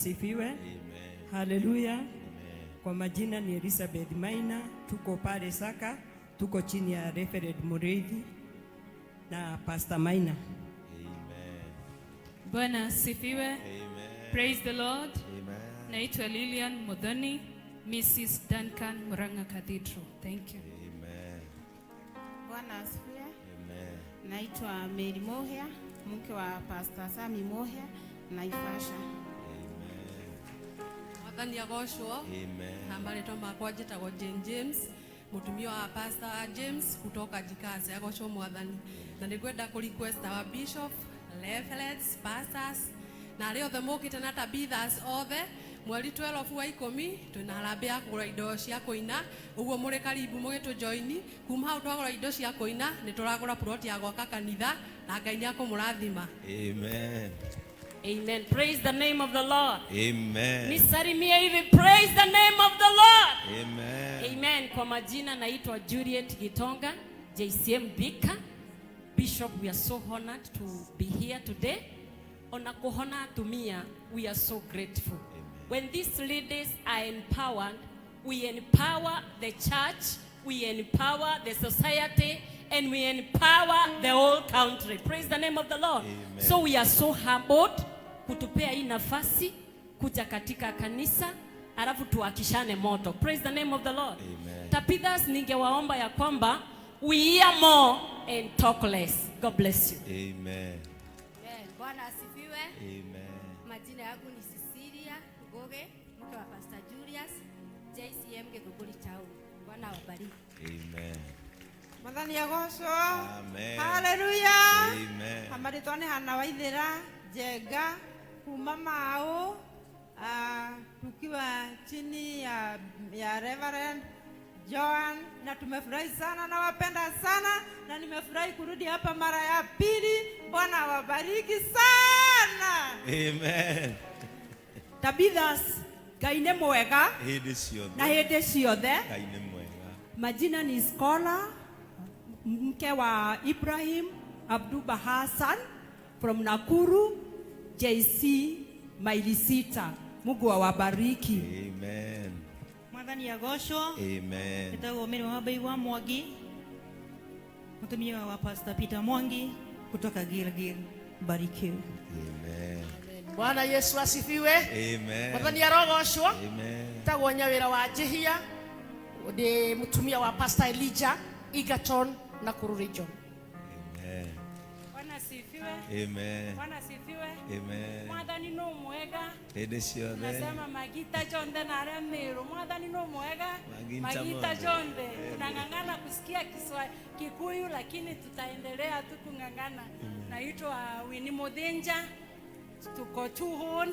Sifiwe. Amen. Haleluya. Amen. Kwa majina ni Elizabeth Maina, tuko pale Saka, tuko chini ya Reverend Mureithi na Pastor Maina. Amen. Bwana asifiwe. Amen. Praise the Lord. Amen. Naitwa Lilian Muthoni, Mrs. Duncan Murang'a Cathedral. Thank you. Amen. Bwana asifiwe. Amen. Naitwa Mary Mohia, mke wa Pastor Sami Mohia, Naivasha. Amen. Mwathani agocwo. Amen. Na marĩtwa makwa njĩtagwo Jane James, mũtumia wa Pastor James kutoka Jikase. Agocwo Mwathani. Na nĩngwenda kũ request our bishop, reverends, pastors na arĩa othe mũkĩte na Tabithas othe, mweri 12 wa 10 twĩna harambĩ ya kũgũra indo cia kũina. Ũguo mũrĩ karibu mũgĩtũ join. Kuma hau twagũra indo cia kũina, nĩ tũragũra plot ya gwaka kanitha, na Ngai nĩ akũmũrathima. Amen. Amen. Praise the name of the Lord. Amen. Nisalimie hivi, praise the name of the Lord. Amen. Amen. Kwa majina naitwa Juliet Gitonga, JCM Thika. Bishop, we are so honored to be here today. Ona kuhona atumia, we are so grateful. When these ladies are empowered, we empower the church, we empower the society, and we empower the whole country. Praise the name of the Lord. Amen. So we are so humbled kutupea hii nafasi kuja katika kanisa alafu tuakishane moto. Praise the name of the Lord. Amen. Tabithas, ningewaomba ya kwamba we hear more and talk less. God bless you. Amen. Amen. Bwana asifiwe. Amen. Majina yangu ni Cecilia Ngoge, mke wa Pastor Julius, JCM Githunguri Town. Bwana awabariki. Amen. Mwathani agocwo. Amen. Haleluya. Amen. Amarĩtwa nĩ Hana Waithĩra Njenga kuma Mau, tukiwa chini ya Reverend Joan, na tumefurahi sana, nawapenda sana na nimefurahi kurudi hapa mara ya pili. Bwana awabariki sana. Amen. Tabithas, Ngai nĩ mwega Hĩndĩ ciothe. Na hĩndĩ ciothe. Ngai nĩ mwega. Majina ni Scholar, mke wa Ibrahim Abduba Hassan from Nakuru, JC maili 6. Mungu awabariki. Amen. Mwathani agocwo. Amen. Ĩtagwo Mary wa wa Mwangi, mũtumia wa Pastor Peter Mwangi kutoka Gilgil. Barikiwe. Amen. Bwana Yesu asifiwe. Amen. Mwathani arogocwo. Amen. Tagwo Nyawĩra wa Njĩhia, ndĩ mũtumia wa Pastor Elijah Egerton, Nakuru Region. Amen. Bwana asifiwe. Amen. Bwana asifiwe. Amen. Mwathani no mwega. Hĩndĩ ciothe. Nasema magita jonde na arĩa Meru. Mwathani no mwega. Magita Magita monthe. jonde. Tunang'ang'ana kusikia Kiswa Kikuyu, lakini tutaendelea tu kung'ang'ana. Naitwa Winnie Muthinja. Tuko two horn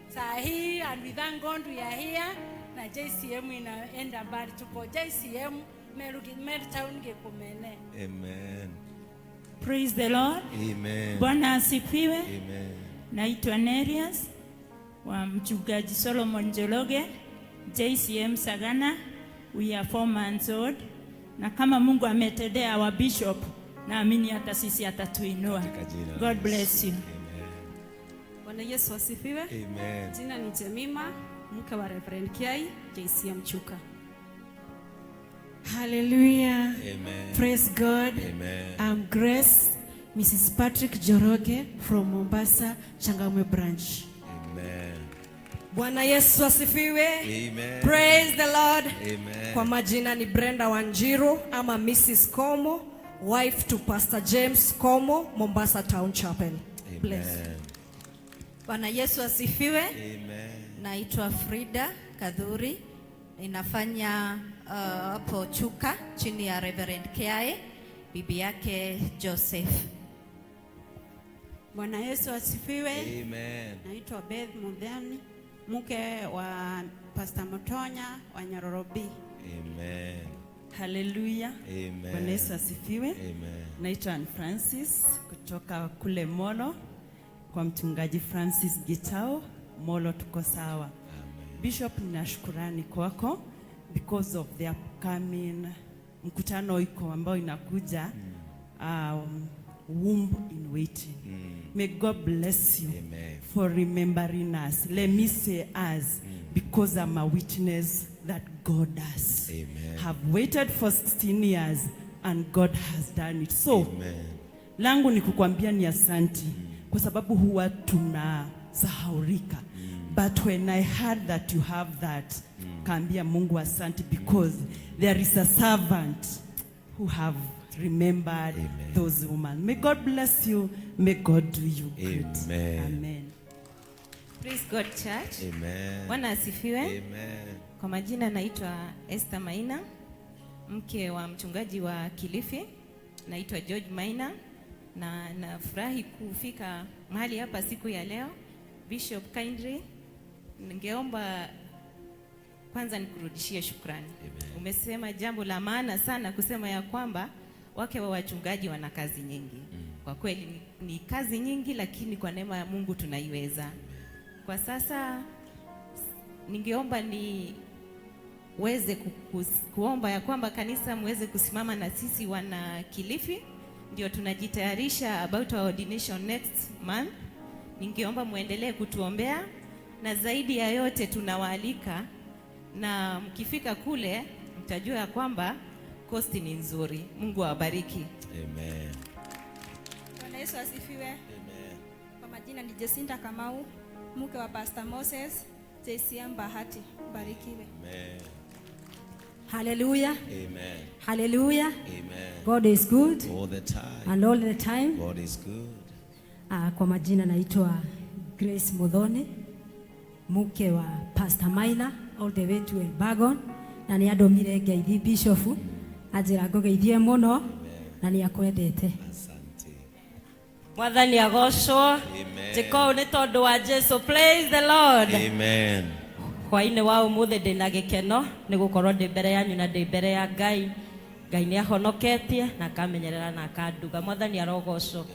saa hii and we thank God we are here, na JCM inaenda mbali. Tuko JCM Meru, Meru Town, Gikumene. Amen. Praise the Lord. Amen. Bwana asifiwe. Amen. Naitwa Nerias wa mchungaji Solomon Njoroge, JCM Sagana. We are 4 months old. Na kama Mungu ametendea our bishop, naamini hata sisi atatuinua. Katika jina la God Yesu. bless you. Amen. Bwana Yesu asifiwe. Amen. Jina ni Jemima, mke wa Reverend Kiai, JCM Chuka. Hallelujah. Amen. Praise God. Amen. I'm Grace, Mrs. Patrick Njoroge from Mombasa, Changamwe branch. Amen. Bwana Yesu asifiwe. Amen. Praise the Lord. Amen. Kwa majina ni Brenda Wanjiru ama Mrs. Komo, wife to Pastor James Komo, Mombasa Town Chapel. Bless. Amen. Bwana Yesu asifiwe. Amen. Naitwa Frida Kadhuri, ninafanya hapo Chuka chini ya Reverend Kiae, bibi yake Joseph. Bwana Yesu asifiwe. Amen. Naitwa Beth Mudhani, mke wa Pastor Mutonya wa Nyororo B. Amen. Haleluya. Amen. Bwana Yesu asifiwe. Amen. Naitwa Ann Francis kutoka kule Molo kwa mchungaji Francis Gitao. Molo tuko sawa. Bishop, nina shukurani kwako because of the upcoming mkutano iko ambayo inakuja, Womb in Waiting. May God bless you Amen. For remembering us. Let me say us, because I'm a witness that God does. Amen. Have waited for 16 years and God has done it. So, Amen. Langu ni kukwambia ni asanti kwa sababu huwa tunasahaulika. But when I heard that you have that, kaambia Mungu asanti because there is a servant who have remembered those women. May God bless you. May God do you good. Amen. Amen. Praise God Church. Amen. Bwana asifiwe. Amen. Kwa majina naitwa Esther Maina, mke wa mchungaji wa Kilifi. Naitwa George Maina na nafurahi kufika mahali hapa siku ya leo. Bishop kindly, ningeomba kwanza nikurudishie shukrani. Umesema jambo la maana sana kusema ya kwamba wake wa wachungaji wana kazi nyingi. Kwa kweli ni kazi nyingi, lakini kwa neema ya Mungu tunaiweza. Kwa sasa ningeomba niweze kuomba ya kwamba kanisa muweze kusimama na sisi wana Kilifi, ndio tunajitayarisha about our ordination next month. Ningeomba muendelee kutuombea, na zaidi ya yote tunawaalika, na mkifika kule mtajua ya kwamba kosti ni nzuri. Mungu awabariki. Amen. Bwana Yesu asifiwe. Amen. Kwa majina ni Jacinta Kamau, mke wa Pastor Moses, JCM Bahati. Barikiwe. Amen. Hallelujah. Amen. Hallelujah. Amen. God is good. All the time. And all the time. God is good. Kwa majina naitwa Grace Muthoni, mke wa Pastor Maina all the way to Elbagon, na ni andomire ngeithi bishop anjira ngugeithie muno na ni akwendete. Mwathani agocwo. Njĩka nĩ tondũ wa Jesu. Praise the Lord. Amen. Hwainĩ wa ũmũthĩ ndĩna gĩkeno nĩ gũkorwo ndĩ mbere yanyu na ndĩ mbere ya Ngai. Ngai nĩ ahonoketie na akamenyerera na akanduga. Mwathani arogocwo.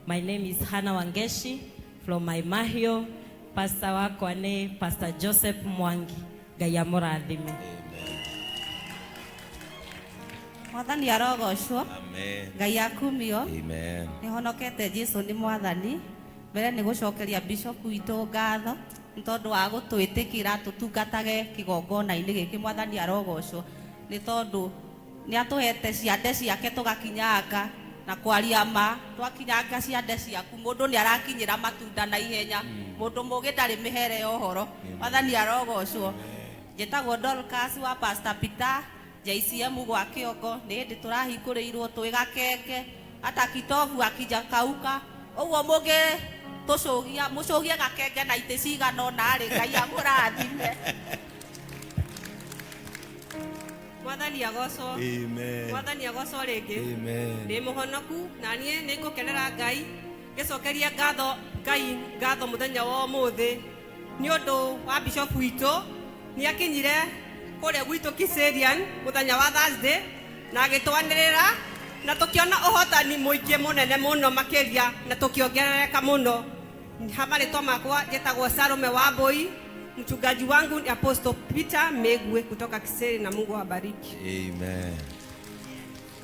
My name is Hannah Wangeshi from my Mahio. Pastor wakwa nĩ Pastor Joseph Mwangi. Ngai amũrathime. Mwathani arogocwo. Amen. Ngai akumio. Amen. Nĩhonokete Jesu nĩ mwathani. Mbere nĩ gũcokeria bishop witũ ngatho nĩ tondũ wa gũtwĩtĩkĩra tũtungatage kĩgongona-inĩ gĩkĩ. Mwathani arogocwo nĩ tondũ nĩ atũhete ciande ciake tũgakinyanga na kwaria ma twakinyanga ciande ciaku mũndũ nĩ arakinyĩra matunda na ihenya. Mũndũ mũgĩ ndarĩ mĩhere ya ũhoro. Mwathani arogocwo. Njĩtagwo Dorcas wa Pastor Peter JCM gwa Kĩongo. Nĩ hĩndĩ tũrahingũrĩirwo twĩ gakenge hata kitovu akijakauka ũguo mũngĩ tũcũgia mũcũgie gakenge na itĩ cigana ũna rĩ, Ngai amũrathime. Mwathani agocwo. Amen. Mwathani agocwo rĩngĩ. Amen. Ndĩ mũhonoku na niĩ nĩ ngũkenera Ngai ngĩcokeria ngatho Ngai ngatho mũthenya wa ũmũthĩ nĩ ũndũ wa bishop witũ. Nĩ akinyire kũrĩa gwitũ Kiserian mũthenya wa Thursday na agĩtwanĩrĩra na tũkĩona ũhotani mũingĩ mũnene mũno makĩria na tũkĩongerereka mũno. Marĩtwa makwa njĩtagwo Salome Wambui, mchungaji wangu ni Apostle Peter Megwe kutoka Kiseri, na Mungu awabariki. Amen.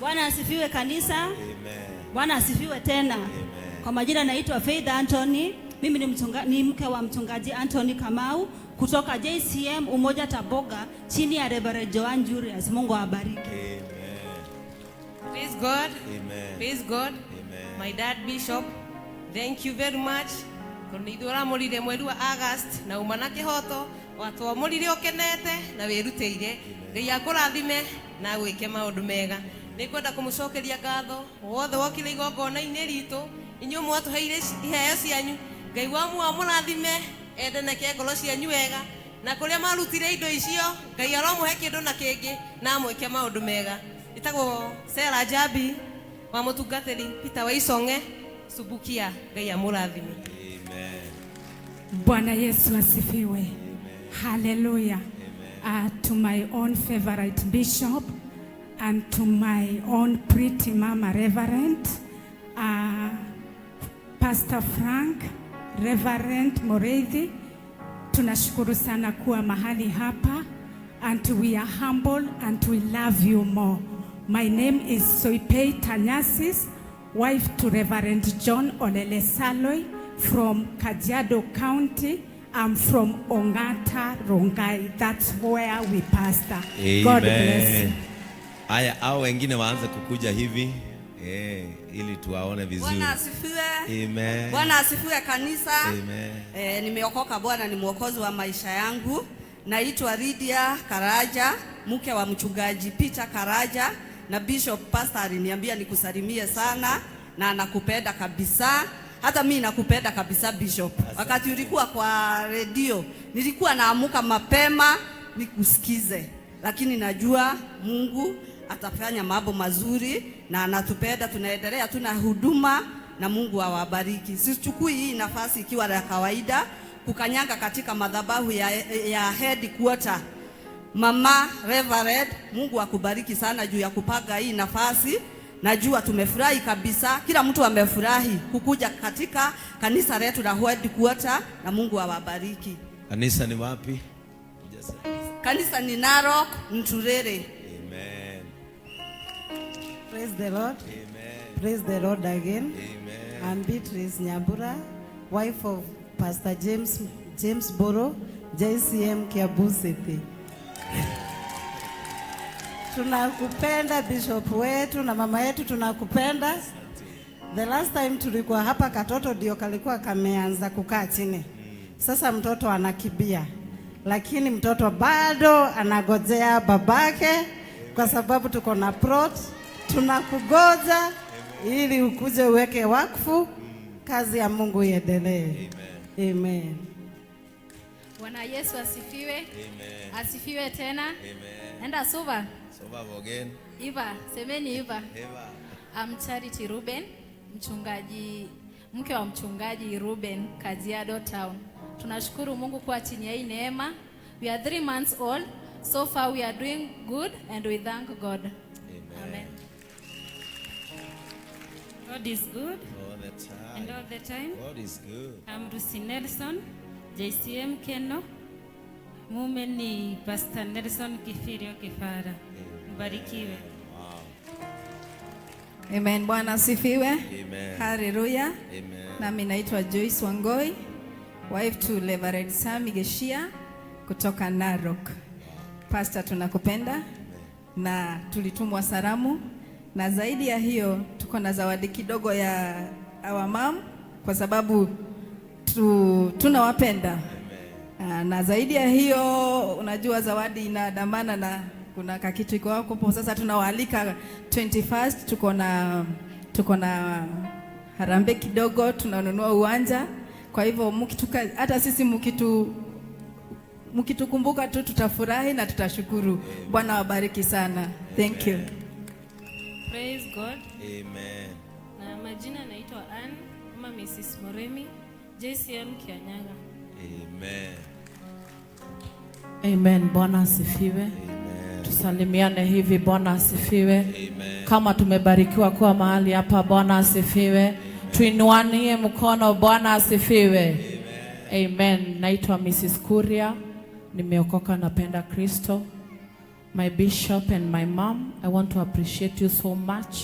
Bwana asifiwe kanisa. Amen. Bwana asifiwe tena. Amen. Kwa majina naitwa Faith Anthony. Mimi ni mke wa mchungaji Anthony Kamau kutoka JCM Umoja Taboga chini ya Reverend Joan Julius. Mungu awabariki. Amen. Praise God. Amen. Praise God. Amen. My dad Bishop, thank you very much. Tondu nĩ ithuĩ ũramũrire mweri wa August na uma na kĩhoto watwamũrire ũkenete na wĩrutĩire. Ngai akũrathime na agwĩke maũndũ mega. Nĩngwenda kũmũcokeria ngatho wothe wokire igongona-inĩ ritũ, inyuĩ mwatũheire iheo cianyu. Ngai wa muoyo amũrathime endeneke ngoro cianyu wega, na kũrĩa marutire indo icio Ngai aromũhe kĩndũ na kĩngĩ na amwĩke maũndũ mega. Ĩtagwo Sarah Jabi wa mũtungatĩri Peter Waisong'e Subukia. Ngai amũrathime. Amen. Bwana Yesu asifiwe. Hallelujah. To my own favorite bishop and to my own pretty mama reverend, Pastor Frank, Reverend Moreithi, tunashukuru sana kuwa mahali hapa, and we are humble and we love you more. My name is Soipei Tanyasis, wife to Reverend John Olele Saloi from Kajiado County. I'm from Ongata, Rongai. That's where we pastor. God bless you. Amen. Haya, hao wengine waanze kukuja hivi ili tuwaone vizuri. Bwana asifiwe. Amen. Bwana asifiwe kanisa. Amen. Nimeokoka. Bwana ni mwokozi wa maisha yangu. Naitwa Lydia Karaja, mke wa mchungaji Peter Karaja, na Bishop Pastor aliniambia nikusalimie sana na anakupenda kabisa. Hata mimi nakupenda kabisa Bishop. Wakati ulikuwa kwa redio, nilikuwa naamuka mapema nikusikize. Lakini najua Mungu atafanya mambo mazuri na anatupenda, tunaendelea tuna huduma na Mungu awabariki. Sichukui hii nafasi ikiwa ya kawaida kukanyanga katika madhabahu ya headquarter. Mama Reverend, Mungu akubariki sana juu ya kupanga hii nafasi. Najua tumefurahi kabisa, kila mtu amefurahi kukuja katika kanisa letu la headquarter, na Mungu awabariki. Kanisa ni wapi? Kanisa ni Narok Nturere. Amen. Praise the Lord. Amen. Praise the Lord again. Amen. I'm Beatrice Nyambura, wife of Pastor James Boro, JCM Kiambu City. Tunakupenda bishop wetu na mama yetu, tunakupenda. The last time tulikuwa hapa katoto ndio kalikuwa kameanza kukaa chini. Sasa mtoto anakibia, lakini mtoto bado anagojea babake kwa sababu tuko na plot. Tunakugoja ili ukuje uweke wakfu, kazi ya Mungu iendelee. Amen. Bwana Yesu asifiwe. Amen. Asifiwe tena. Amen. Enda suva. Sova again. Iva, semeni Iva. Eva. I'm Charity Ruben, mchungaji, mke wa mchungaji Ruben, Kajiado Town. Tunashukuru Mungu kwa chini ya hii neema. We are 3 months old. So far we are doing good and we thank God. Amen. Amen. God is good. All the time. And all the time. God is good. I'm Lucy Nelson, JCM Keno. Mume ni Pastor Nelson Kifirio Kifara. Mbarikiwe. Wow. Amen. Bwana asifiwe. Amen. Haleluya. Amen. Nami naitwa Joyce Wangoi, wife to Reverend Sami Geshia kutoka Narok. Pastor, tunakupenda na tulitumwa salamu, na zaidi ya hiyo tuko na zawadi kidogo ya our mom kwa sababu tunawapenda. Na zaidi ya hiyo, unajua zawadi inaandamana na kuna kakitu iko hapo. Sasa tunawaalika 21st, tuko na harambee kidogo, tunanunua uwanja. Kwa hivyo hata sisi mkitukumbuka tu tutafurahi na tutashukuru. Bwana wabariki sana. Thank you. Praise God. Amen. Na majina naitwa Ann ama Mrs. Moremi, JCM Kianyaga. Amen. Amen. Bwana asifiwe. Amen. Tusalimiane hivi. Bwana asifiwe. Amen. Kama tumebarikiwa kuwa mahali hapa, Bwana asifiwe. Tuinuanie mkono. Bwana asifiwe. Amen. Amen. Naitwa Mrs. Kuria, nimeokoka, napenda Kristo. My bishop and my mom, I want to appreciate you so much.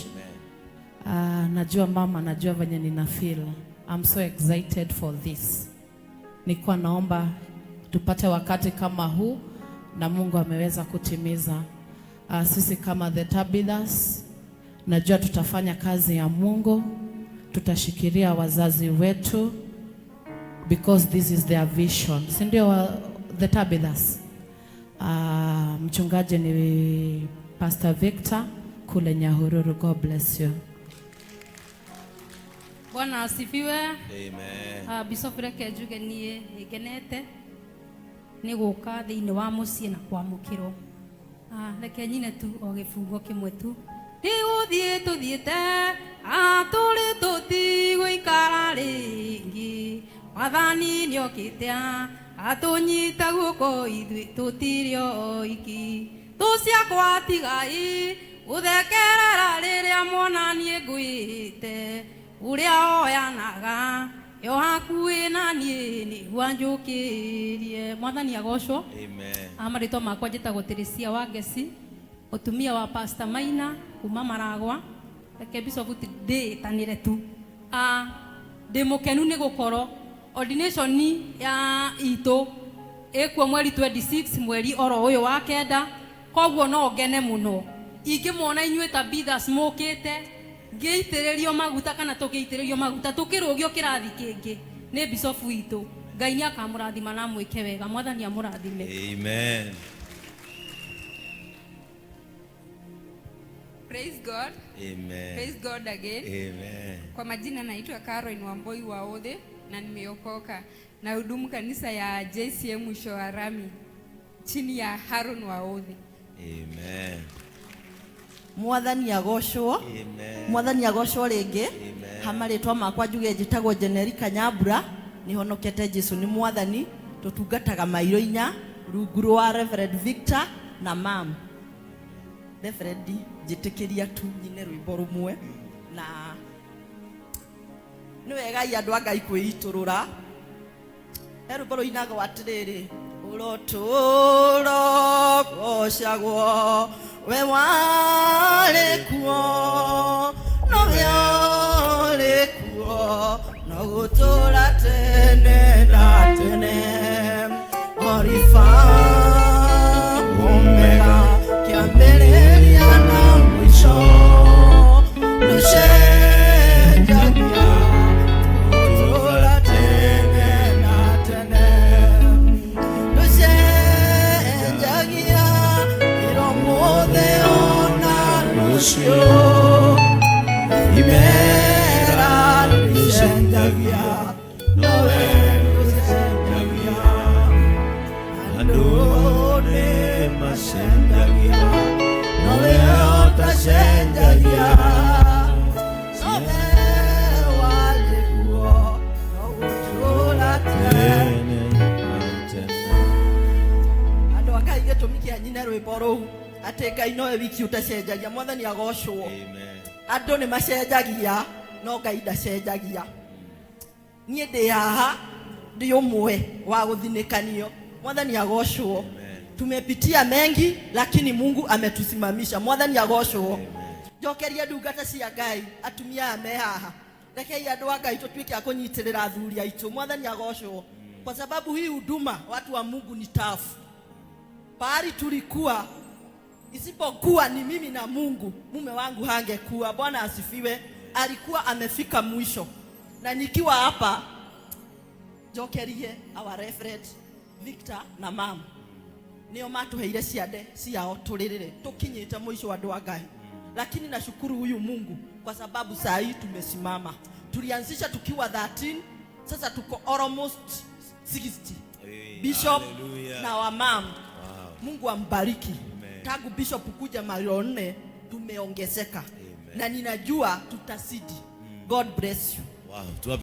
Najua mama, najua venye nina feel. I'm so excited for this. Nilikuwa naomba tupate wakati kama huu na Mungu ameweza kutimiza. Sisi kama the Tabithas, najua tutafanya kazi ya Mungu, tutashikilia wazazi wetu because this is their vision. Si ndio the Tabithas? Mchungaji ni Pastor Victor kule Nyahururu. God bless you. Bwana asifiwe. Amen. Bishop reke njuge nie ngenete ni guka thiini wa mucii na kwamukirwo. Reke nyine tu o gibungo kimwe tu. Niguthie tuthiite aturi tutigũikara ringi, Mwathani nĩokĩte atũnyita guoko ithuĩ tũtirĩ oiki. Thũ ciakwa tigai gũthekerera rĩrĩa muona niĩ ngwĩte, ũrĩa oyanaga yo hakuhĩ na niĩ nĩguo anjũkĩrie. Mwathani agocwo. Amen. Marĩtwa makwa njĩtagwo Teresia Wangeci, mũtumia wa Pastor Maina kuma Maragwa. Reke Bishop ndĩĩtanĩre tu. Ndĩ mũkenu nĩ gũkorwo ordination ya itũ ĩkuo mweri 26, mweri oro ũyũ wa kenda. Koguo no ngene mũno ingĩmwona inyuĩ ta Bithas mũkĩte ngĩitĩrĩrio maguta kana tũgĩitĩrĩrio maguta tũkĩrũgio kĩrathi kĩngĩ nĩ bishop witũ. Ngai nĩ akamũrathima na amwĩke wega. Mwathani amũrathime. Amen. Praise God. Amen. Praise God again. Amen. Kwa majina naitwa Caroline Wamboi wa Odhe na nimeokoka. Na hudumu kanisa ya JCM Mwisho wa Rami chini ya Haron wa Odhe. Amen. Mwathani agocwo. Amen. Mwathani agocwo rĩngĩ. Amen. Ha marĩtwa makwa njuge njĩtagwo Jenerika Nyambura, nĩhonokete, Jesu nĩ Mwathani. Tũtungataga mairo 4 rungu rwa Reverend Victor na mam Reverend. Njĩtĩkĩria tu nyine rwĩmbo rũmwe, na nĩ wegai andũ a Ngai kwĩitũrũra. He rwĩmbo rũinagwo atĩrĩrĩ: ũrotũro gocagwo, we warĩ kuo, nowe ũrĩ kuo, no gũtũra tene na tene. Alifa Omega, kĩambĩrĩria na mũico, ndũcenjagia, gũtũra tene na tene, ndũcenjagia, ĩromũthĩ ona rũciũ, imera ndũcenjagia, nowe ndũcenjagia, Andũ nĩ macenjagia, nowe ũtacenjagia, nowe warĩ kuo, no gũtũra tene. Tene na tene. Andũ a Ngai, gĩtũmi kĩa nyine rwĩmbo rũu atĩ Ngai nowe wiki ũtacenjagia. Mwathani agocwo. Andũ nĩ macenjagia, no Ngai ndacenjagia. Niĩ ndĩ haha ndĩ ũmwe wa gũthinĩkanio. Mwathani agocwo. Tumepitia mengi, lakini Mungu ametusimamisha. Mwathani agocwo. Njokerie ndungata cia Ngai, atumia aya me haha, rekei andũ a Ngai tũtuĩke a kũnyitĩrĩra athuri aitũ. Mwathani agocwo, kwa sababu hii huduma, watu wa Mungu, ni tough. Pahali tulikuwa, isipokuwa ni mimi na Mungu, mume wangu hangekuwa. Bwana asifiwe. Alikuwa amefika mwisho, na nikiwa hapa njokerie our Reverend Victor na mam, nĩo matũheire ciande ciao tũrĩrĩre tũkinyĩte mũico, andũ a Ngai. Lakini nashukuru huyu Mungu kwa sababu saa hii tumesimama. Tulianzisha tukiwa 13, sasa tuko almost 60. Bishop Hallelujah. na wamam, Wow. Mungu ambariki. Amen. Tangu Bishop kuja mara 4 tumeongezeka, na ninajua tutazidi. God bless you. Wow. Tuwape